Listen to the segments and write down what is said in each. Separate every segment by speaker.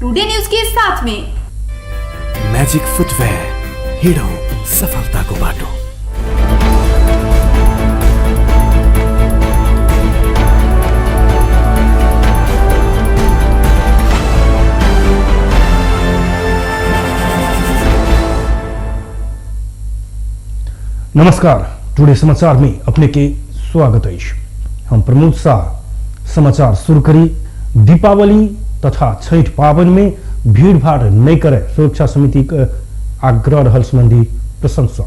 Speaker 1: Today news के साथ में।
Speaker 2: म्याजिक फुटवेयर, हिँडौँ सफलताको बाटो।
Speaker 3: नमस्कार, टुडे समाचार में अपने के स्वागत अछि। हम प्रमोद शाह समाचार शुरू करी। दीपावली तथा छठ पावन में भीड़ भाड़ नहीं करे सुरक्षा समिति के आग्रह रहल संबंधी प्रशंसा।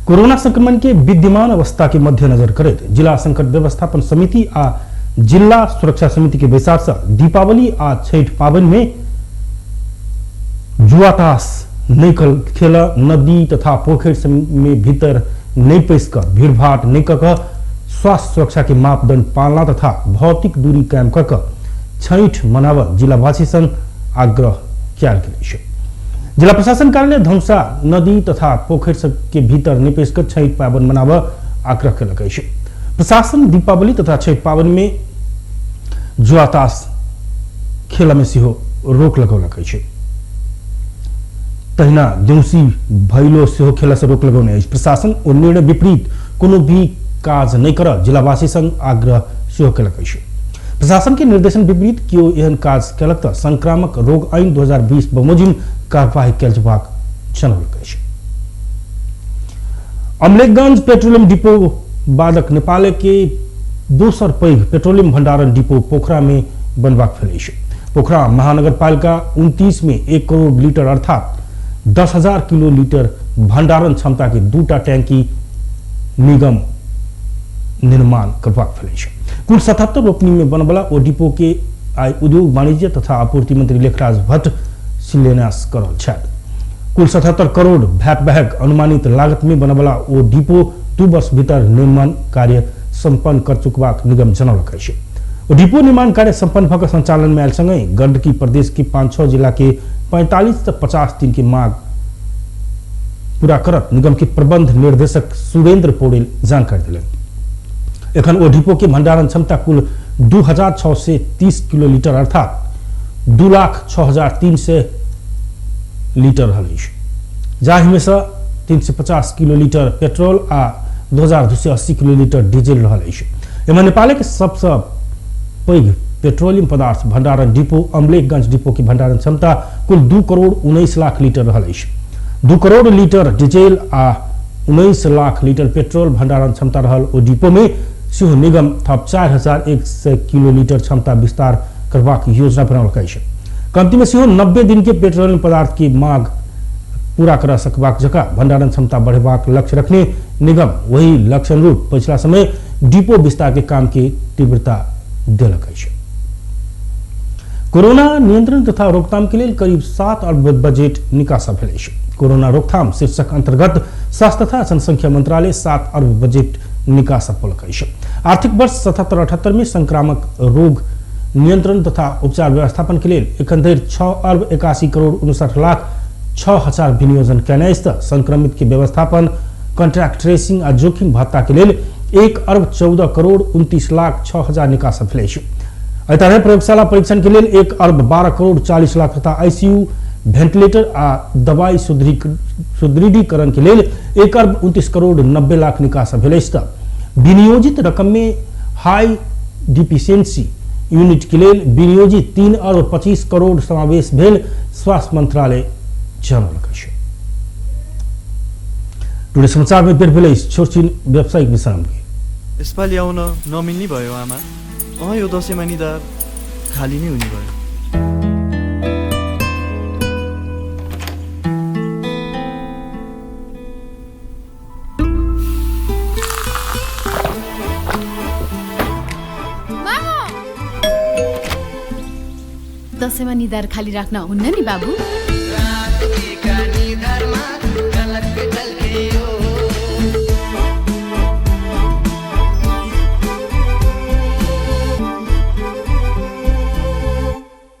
Speaker 3: कोरोना संक्रमण के विद्यमान अवस्था के मध्यनजर करैत जिला संकट व्यवस्थापन समिति आ जिला सुरक्षा समिति के बैसार से दीपावली आ छठ पावन में जुआ ताश नहीं खेल, नदी तथा पोखरि में भीतर नहीं पैस कर भीड़भाड़ नहीं कर स्वास्थ्य सुरक्षा के मापदंड पालना तथा भौतिक दूरी कायम कर छठ मनावल जिलावासी संग आग्रह कयल गेल अछि। जिला प्रशासन कार्यालय धनुषा नदी तथा पोखरि सब के भीतर नहीं पैस कर छठ पावन मनावल आग्रह कयलक अछि। प्रशासन दीपावली तथा छठ पावन में जुआ ताश खेल में सेहो रोक लगौलक अछि। तहिना देउसी भैलो सेहो खेला से रोक लगौने अछि। प्रशासन ओ निर्णय विपरीत कोनो भी काज नहीं कर जिलावासी संग आग्रह सेहो कयलक अछि। प्रशासन के निर्देशन विपरीत केओ एहन काज कयलक तऽ संक्रामक रोग ऐन 2020 बमोजिम कार्यवाही कयल जेबाक जनौलक अछि। अमलेखगंज पेट्रोलियम डिपो बादक नेपाल के दोसर पैघ पेट्रोलियम भंडारण डिपो पोखरा में बनबाक भेल अछि। पोखरा महानगरपालिका 29 में 1 करोड़ लीटर अर्थात 10,000 किलो लीटर भंडारण क्षमता के दूटा टैंकी निगम निर्माण करबाक भेल अछि। कुल 77 रोपनी में बनबला ओ डिपो के आइ उद्योग वाणिज्य तथा आपूर्ति मंत्री लेखराज भट्ट शिलान्यास करल छथि। कुल 77 करोड़ भैट बहक अनुमानित लागत में बनबला ओ डिपो 2 वर्ष भीतर निर्माण कार्य संपन्न कर चुकबाक निगम जनौलक अछि। ओ डिपो निर्माण कार्य संपन्न भऽ कऽ संचालन में आयल संगहि गंडकी प्रदेश के 5-6 जिला के 45 से 50 दिन के मांग पूरा करत निगम के प्रबंध निर्देशक सुरेंद्र पौडेल जानकारी देलनि। एखन ओ डिपो के भंडारण क्षमता कुल 2630 किलो लीटर अर्थात 2,06,300 लीटर रहल अछि, जाहिमे सँ 350 किलो लीटर पेट्रोल आ 2280 किलो लीटर डीजल रहल अछि। एहिमे नेपाल के सबसँ पैघ पेट्रोलियम पदार्थ भंडारण डिपो अमलेखगंज डिपो के भंडारण क्षमता कुल 2 करोड़ 19 लाख लीटर रहल अछि। 2 करोड़ लीटर डीजल आ 19 लाख लीटर पेट्रोल भंडारण क्षमता रहल ओ डिपो में सेहो निगम थप 4100 किलो लीटर क्षमता विस्तार करबाक योजना बनौलक अछि। कम्ती में सेहो 90 दिन के पेट्रोलियम पदार्थ की मांग पूरा कर सकबाक जकाँ भंडारण क्षमता बढ़ेबाक लक्ष्य रखने निगम वही लक्ष्य अनुरूप पछिला समय डिपो विस्तार के काम के तीव्रता देलक अछि। कोरोना नियंत्रण तथा रोकथाम के लेल करीब 7 अर्ब बजट निकासा भेल अछि। कोरोना रोकथाम शीर्षक अंतर्गत स्वास्थ्य तथा जनसंख्या मंत्रालय 7 अर्ब बजट निकासा पौलक अछि। आर्थिक वर्ष 77-78 में संक्रामक रोग नियंत्रण तथा उपचार व्यवस्थापन के लेल एखन धरि 6 अर्ब 81 करोड़ 59 लाख 6 हजार विनियोजन कयने अछि तऽ संक्रमित के व्यवस्थापन, कॉन्ट्रैक्ट ट्रेसिंग आ जोखिम भत्ता के लेल 1 अर्ब 14 करोड़ 29 लाख 6 हजार निकासा भेल अछि। एहि तरह प्रयोगशाला परीक्षण के लेल 1 अर्ब 12 करोड़ 40 लाख तथा आईसीयू, वेंटिलेटर आ दवाई सुदृढ़ीकरण के लेल 1 अर्ब 29 करोड़ 90 लाख निकासा भेल अछि तऽ विनियोजित रकम में हाई डिफिशियंसी यूनिट के लेल विनियोजित 3 अर्ब 25 करोड़ समावेश भेल स्वास्थ्य मंत्रालय जनौलक अछि। टुडे समाचार में बेर भेल अछि छोटछिन व्यावसायिक विश्राम के।
Speaker 4: यसपालि आउन नमिल्ने भयो आमा। अँ यो दसैँमा निधार खाली नै हुने भयो।
Speaker 1: दसैँमा निधार खाली राख्न हुन्न नि बाबु।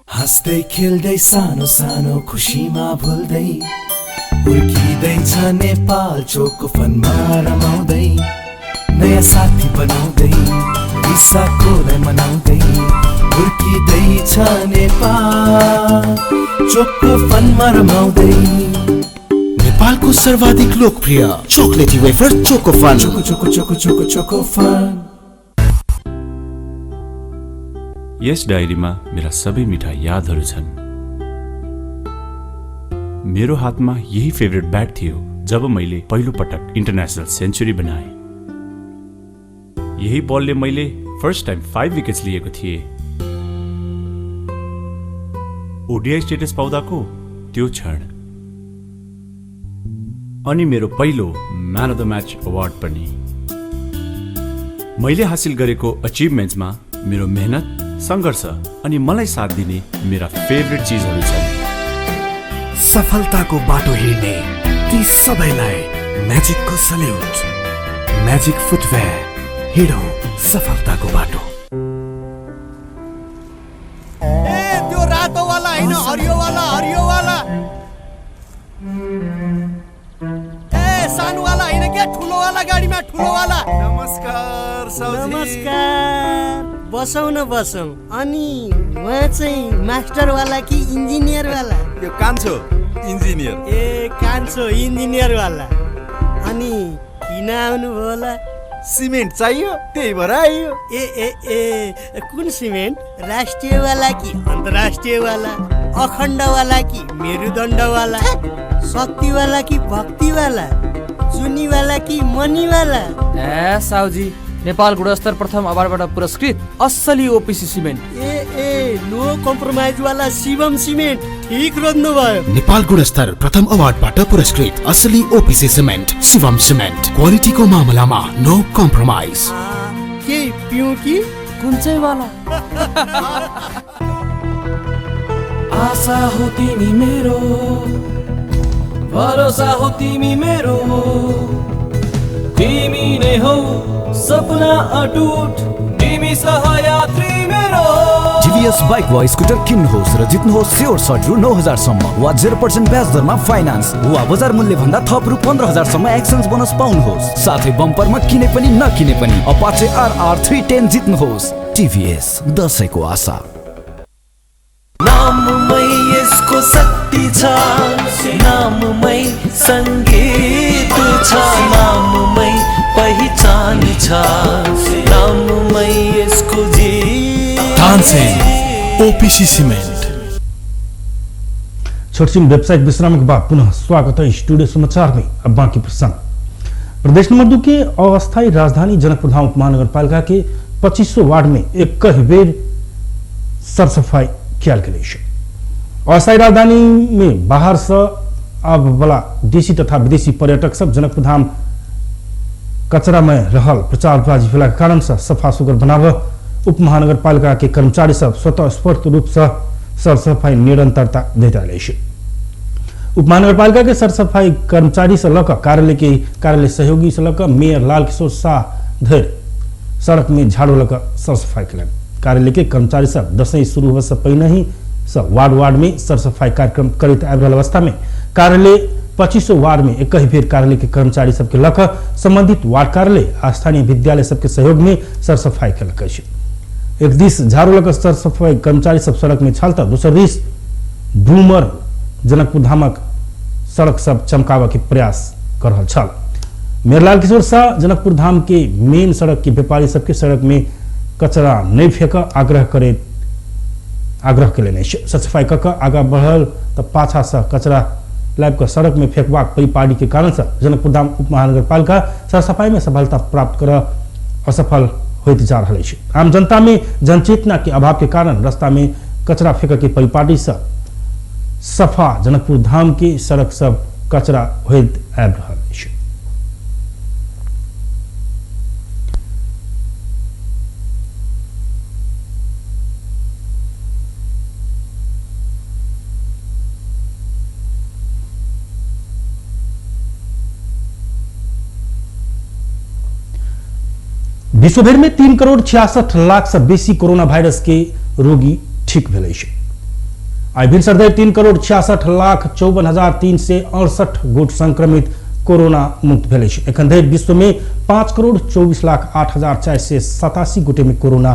Speaker 2: हाँस्दै खेल्दै सानो सानो खुसीमा भुल्दै हुर्किँदैछ नेपाल चोको फनमा रमाउँदै नयाँ साथी बनाउँदै इसाकोलाई मनाउँदै हुर्किँदैछ नेपाल चोको फनमा रमाउँदै।
Speaker 5: नेपालको सर्वाधिक लोकप्रिय चोकलेटी wafer choco fun.
Speaker 2: Choco choco choco choco choco fun.
Speaker 6: यस डायरीमा मेरा सबै मिठा यादहरू छन्। मेरो हातमा यही फेभरेट ब्याट थियो जब मैले पहिलो पटक इन्टरनेसनल सेन्चुरी बनाएँ। यही बलले मैले फर्स्ट टाइम 5 विकेट्स लिएको थिएँ। ओडिआई स्टेटस पाउँदाको त्यो क्षण अनि मेरो पहिलो man of the match award पनि। मैले हासिल गरेको अचिभमेन्ट्समा मेरो मेहनत, सङ्घर्ष अनि मलाई साथ दिने मेरा फेभरेट चिजहरू छन्।
Speaker 7: सफलताको बाटो हिँड्ने ती सबैलाई म्याजिकको सल्युट। म्याजिक फुटवेयर, हिँडौँ सफलताको बाटो।
Speaker 8: ए त्यो रातोवाला होइन, हरियोवाला, हरियोवाला। ए सानोवाला होइन क्या, ठुलोवाला गाडीमा, ठुलोवाला।
Speaker 4: नमस्कार साउजी।
Speaker 9: नमस्कार, बसौँ न बसौँ। अनि उहाँ चाहिँ मास्टरवाला कि इन्जिनियरवाला?
Speaker 4: यो कान्छो इन्जिनियर।
Speaker 9: ए कान्छो इन्जिनियरवाला। अनि किन आउनुभयो होला?
Speaker 4: सिमेन्ट चाहियो, त्यही भएर आइयो।
Speaker 9: ए ए ए कुन सिमेन्ट? राष्ट्रियवाला कि अन्तर्राष्ट्रियवाला? अखण्डवाला कि मेरुदण्डवाला? शक्तिवाला कि भक्तिवाला? जुनीवाला कि मनीवाला?
Speaker 10: ए साउजी, नेपाल गुणस्तर प्रथम अवार्डबाट पुरस्कृत असली ओपिसी सिमेन्ट।
Speaker 9: ए ए नो कम्प्रोमाइजवाला शिवम सिमेन्ट, ठिक रोज्नु भयो।
Speaker 5: नेपाल गुणस्तर प्रथम अवार्डबाट पुरस्कृत असली ओपिसी सिमेन्ट शिवम सिमेन्ट। क्वालिटीको मामलामा नो कम्प्रोमाइज।
Speaker 9: के पिउँ कि
Speaker 10: कुन चाहिँ वाला?
Speaker 2: आशा हो तिमी मेरो, भरोसा हो तिमी मेरो, तिमी नै हौ सपना अटुट, तिमी सहयात्री मेरो।
Speaker 11: टिभीएस बाइक वा स्कुटर किन्नुहोस् र जित्नुहोस् स्योर सर्ट रु 9,000 सम्म वा 0% ब्याज दरमा फाइनान्स वा बजार मूल्य भन्दा थप रु 15,000 सम्म एक्सचेन्ज बोनस पाउनुहोस्। साथै बम्परमा किने पनि नकिने पनि अपाचे आरआर 310 जित्नुहोस्। टिभीएस, दसैँको आशा।
Speaker 2: नाममै यसको शक्ति छ, नाममै सङ्गीत छ, नाममै पहिचान छ, नाममै यसको जीवन।
Speaker 7: Tansen OPC cement.
Speaker 3: छोटसिन व्यावसायिक विश्राम के बाद पुनः स्वागत है स्टूडियो समाचार में। अब बाकी प्रसंग। प्रदेश नंबर 2 के अस्थायी राजधानी जनकपुरधाम उपमहानगरपालिका के 2500 वार्ड में एक बेर सरसफाई किया गेल अछि। अस्थायी राजधानी में बाहर से आब वाला देशी तथा विदेशी पर्यटक सब जनकपुरधाम कचरा में रहल प्रचारबाजी भेला के कारण से सफा सुग्घर बनाव उप महानगरपालिका के कर्मचारी सब स्वतः स्फूर्त रूप से सरसफाई निरंतरता दैत आयल अछि। उप महानगरपालिका के सरसफाई कर्मचारी से लऽ कऽ कार्यालय के कार्यालय सहयोगी से लऽ कऽ मेयर लाल किशोर शाह धरि सड़क में झाड़ू लऽ कऽ सरसफाई केलनि। कार्यालय के कर्मचारी सब दसैँ शुरू होबय से पहिने ही सब वार्ड वार्ड में सरसफाई कार्यक्रम करैत आबि रहल अवस्था में कार्यालय 2500 वार्ड में एक बेर कार्यालय के कर्मचारी सबके लऽ कऽ संबंधित वार्ड कार्यालय आ स्थानीय विद्यालय सबके सहयोग में सरसफाई केलक अछि। एक दिस झाड़ू लऽ कऽ सरसफाई कर्मचारी सब सड़क में छल तऽ दोसर दिस बूमर जनकपुर धामक सड़क सब चमकाबऽ के प्रयास कर रहल छल। मेयर लाल किशोर शाह जनकपुर धाम के मेन सड़क के व्यापारी सबके सड़क में कचरा नहीं फेंक आग्रह करे आग्रह केलनि अछि। सरसफाई कऽ कऽ आगाँ बढ़ल तऽ पाछा से कचरा लाबि कऽ सड़क में फेंकबाक परिपाटी के कारण से जनकपुर धाम उप महानगरपालिका सरसफाई में सफलता प्राप्त कर असफल होइत जा रहल अछि। आम जनता में जनचेतना के अभाव के कारण रास्ता में कचरा फेंक के परिपाटी से सफा जनकपुर धाम के सड़क सब कचरा होइत आबि रहल अछि। विश्वभर में 3 करोड़ 66 लाख से बेसी कोरोना वायरस के रोगी ठीक भेल अछि। आइ भिनसर धरि 3 करोड़ 66 लाख 54,368 गोट संक्रमित कोरोना मुक्त भेल अछि। एखन धरि विश्व में 5 करोड़ 24 लाख 8,487 गोटे में कोरोना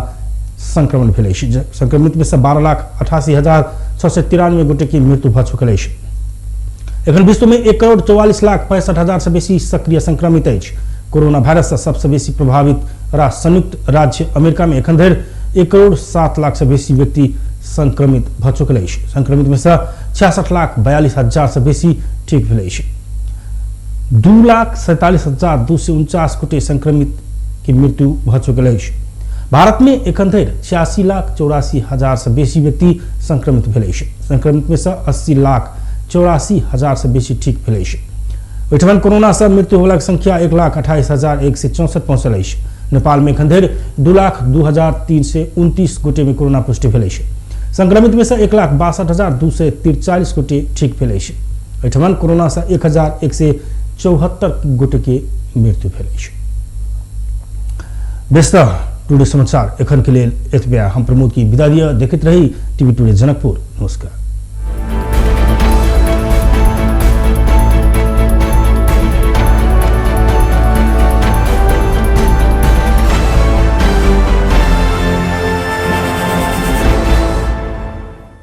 Speaker 3: संक्रमण भेल अछि। संक्रमित में से 12,88,693 गोटे के मृत्यु भऽ चुकल अछि। एखन विश्व में 1,44,65,000 से बेसी सक्रिय संक्रमित अछि। कोरोना वायरस से सबसे बेसी प्रभावित राष्ट्र संयुक्त राज्य अमेरिका में एखन धरि 1,07,00,000 से बेसी व्यक्ति संक्रमित भऽ चुकल अछि। संक्रमित में से 66,42,000 से बेसी ठीक भेल अछि। 2,47,249 गोटे संक्रमित के मृत्यु भऽ चुकल अछि। भारत में एखन धरि 86,84,000 से बेसी व्यक्ति संक्रमित भेल अछि। संक्रमित में से 80,84,000 से बेसी ठीक भेल अछि। ओहिठाम कोरोना से मृत्यु होबलाक संख्या 1,28,164 पहुंचल अछि। नेपाल में एखन धरि 2,02,329 गोटे में कोरोना पुष्टि भेल अछि। संक्रमित में से 1,62,243 गोटे ठीक भेल अछि। एहिठाम कोरोना से 1,174 गोटे के मृत्यु भेल अछि। व्यस्त टुडे समाचार एखन के लेल एतबे। हम प्रमोद की विदा दिअ। देखैत रही टीवी टुडे जनकपुर। नमस्कार।